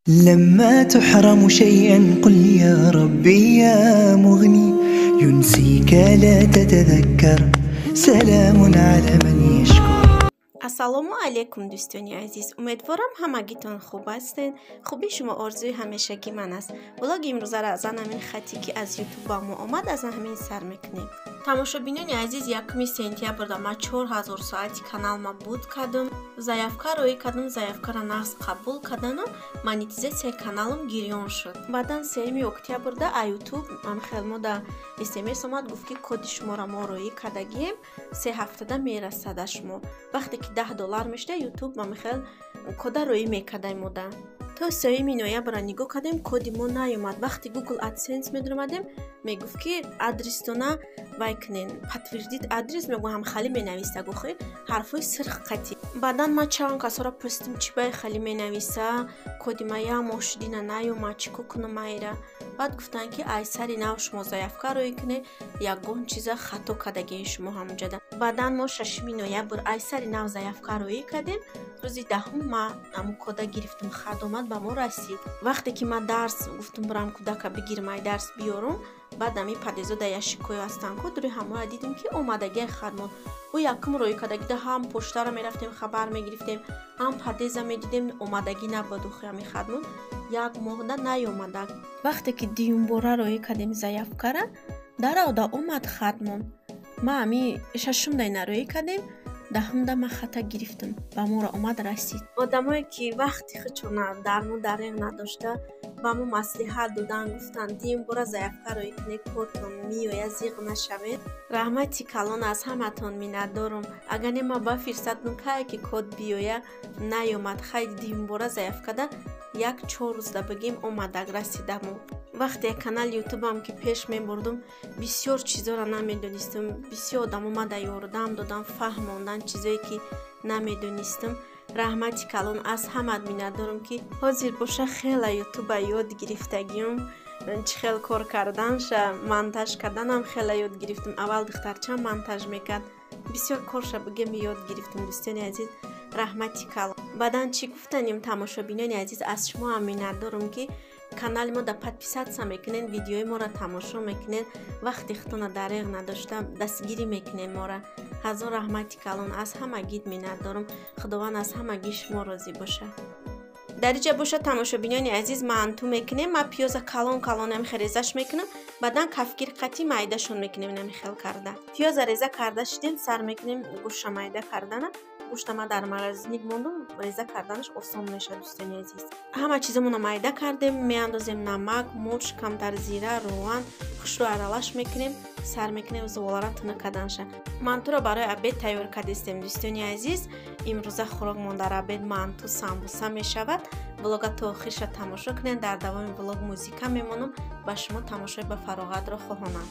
لما تحرم شيئا قل يا ربي يا مغني ينسيك لا تتذكر سلام على من يشكر. Ассалому алайкум, дӯстони азиз, умедворам, ҳамагитон хуб ҳастед. Хубии шумо орзуи ҳамешагӣ ман аст. Влоги имрӯзаро аз ҳамин хате ки аз Ютуб ба мо омад, аз ҳамин сар мекунем. Тамошобинони азиз, 1 сентябрда ман 4000 соати каналма буд кардам, заявка роӣ кардам, заявкаро нағз қабул кардану монетизатсияи каналам гирён шуд. Баъдан 3 октябрда а Ютуб хелмода СМС омад, гуфт, ки коди шуморо мо роӣ кардагием, 3 ҳафтада мерасада шумо. Вақте ки 10 доллар мешуда, Ютуб мамихел кода роӣ мекардай мода. То 3 ноябрра нигоҳ кардем, коди мо наёмад. Вақте Google AdSense медуромадем, мегуфт, ки адрестона вай кунен, подтвердить адрес мегӯ, хали менависа, гухи ҳарфҳои сирх қатӣ. Баъдан ман чанд касоро пурсидим, чӣ бай хали менависа, коди ма як моҳ шудина наёмад, чӣ ко кунам айра? Баъд гуфтанд, ки ай сари нав шумо заявка роӣ кунед, ягон чиза хато кардагии шумо ҳамонҷода. Баъдан мо 6 ноябр ай сари нав заявка роӣ кардем. Рӯзи 10-ум ма ҳамун кода гирифтам, хат омад, ба мо расид. Вақте ки ман дарс гуфтам, бурам кӯдака бигирам, ай дарс биёрум, баъд ами подъездода ящикҳое ҳастанд ку, дури ҳамоя дидем, ки омадагиай хатмон. Ӯ якум роӣ кардагида, ҳам поштаро мерафтем, хабар мегирифтем, ҳам подъезда медидем, омадагӣ набуд. Охи ами хатмон як моҳда наёмада. Вақте ки дуюмбора роӣ кардем заявкара, даравда омад хатмон. Ма ами шашумда ина роӣ кардем, 10-умда ман хата гирифтам, ба моро омад, расид. Одамое ки вақти худшона дар мо дареғ надошта, ба мо маслиҳат додан, гуфтанд, дуюмбора заявка роӣ кунед, кодтон меояд, зиқ нашавед. Раҳмати калон, аз ҳаматон миннатдорум. Агар не, ма ба фирсатм кае ки код биёя, наёмад. Хай, дуюмбора заявкада як 4 рӯзда бигем, омадак, расидамо. Вақте канали Ютубам ки пеш мебурдум, бисёр чизоро намедонистам. Бисёр одамо мада ёрдам додам, фаҳмондан чизое ки намедонистам. Раҳмати калон, аз ҳамат миннатдорам, ки ҳозир боша хела Ютуба ёд гирифтагиюм, чӣ хел кор карданша, монтаж карданам хела ёд гирифтам. Аввал духтарчам монтаж мекард, бисёр корша бигем ёд гирифтам. Дӯстони азиз, раҳмати калон. Баъдан чӣ гуфтанем, тамошобинони азиз, аз шумо ҳам миннатдорам, ки канали мо да подписаться мекунед, видеои моро тамошо мекунед, вақти худтона дареғ надошта дастгирӣ мекунед мора. Ҳазор раҳмати калон, аз ҳамагид миннатдорам. Худованд аз ҳамагӣ шумо розӣ бошад. Дар иҷа бошад, тамошобинони азиз, манту мекунем. Ма пиёза калон калонам резаш мекунам, баъдан кафгир қатӣ майдашон мекунем. Нами хел карда пиёза реза карда шидем, сар мекунем гӯшта майда кардана. Гӯшта ма дар морозильник мондум, реза карданаш осон мешавад. Дӯстони азиз, ҳама чизамонро майда кардем, меандозем намак, мурч, камтар зира, рован, хушрӯ аралаш мекунем, сар мекунем зуволара тунук карданша. Мантуро барои обед тайёр кардистем. Дӯстони азиз, имрӯза хӯрокмон дар обед манту, самбуса мешавад. Влога то охирша тамошо кунед. Дар давоми влог музика мемонам. Ба шумо тамошои ба фароғатро хоҳонам.